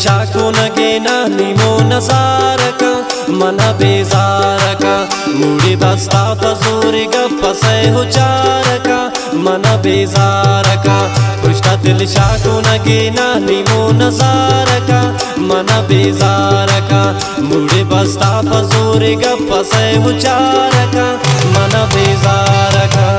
شاکونگے نا نیمو نزارکا، منا بیزارکا، موڑی بستا پزور گپ سہ ہچارکا، منا بیزارکا، پشتا دل شاکونگے نا نیمو نزارکا، منا بیزارکا، موڑی بستا پزور گپ سہ ہچارکا، منا بیزارکا۔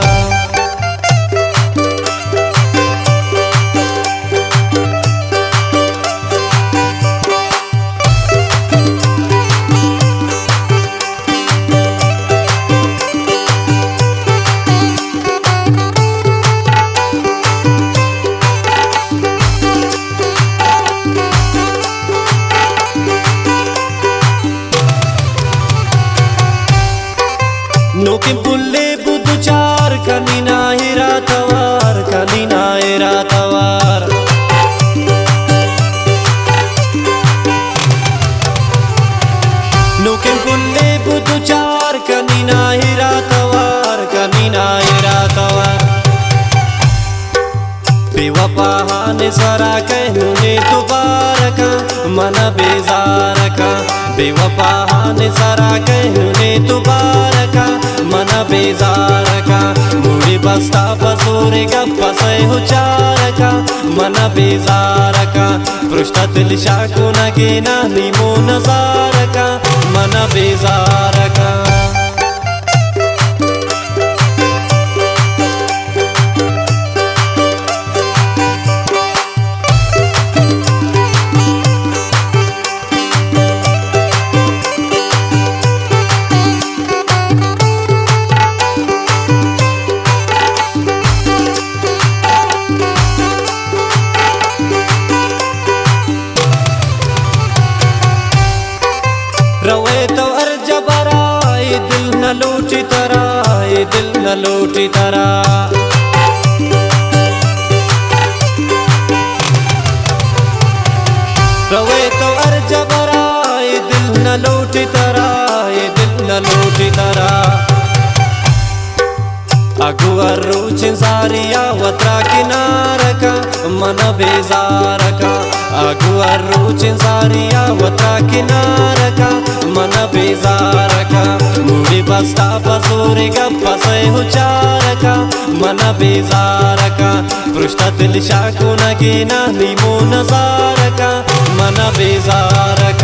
نوکیں پلے بو دچار کنی نا ہیرا توار، کنی نا ہیرا توار۔ نوکیں پلے بو دچار کنی نا ہیرا توار، کنی نا ہیرا توار۔ بے وفاہان سرا کہنوں نے دوبارہ کاں، منا بیزار کاں۔ بے وفاہان سرا کہنوں نے دوبارہ کاں، منا بیزار کاں۔ موڑی بستا پزور گپ سہ ہچار کاں، منا بیزار کاں۔ پرشتا دل شاکونگے نا نیمو نزار کاں، منا بیزار کاں۔ روئے تو ہر جبرا، اے دل نہ لوٹی ترا، اے دل نہ لوٹی ترا۔ روئے تو ہر جبرا، اے دل نہ لوٹی ترا، اے دل نہ لوٹی ترا۔ اگو ہر روچ زاریا وترا کنارکا، منا بیزارکا۔ اگو ہر روچ زاریا وترا کنارکا، منا بیزارکا۔ موڑی بستا پزور گپ سہ ہچارکا، منا بیزارکا۔ پرشتا دل شاکونگے نا نیمو نزارکا، منا بیزارکا۔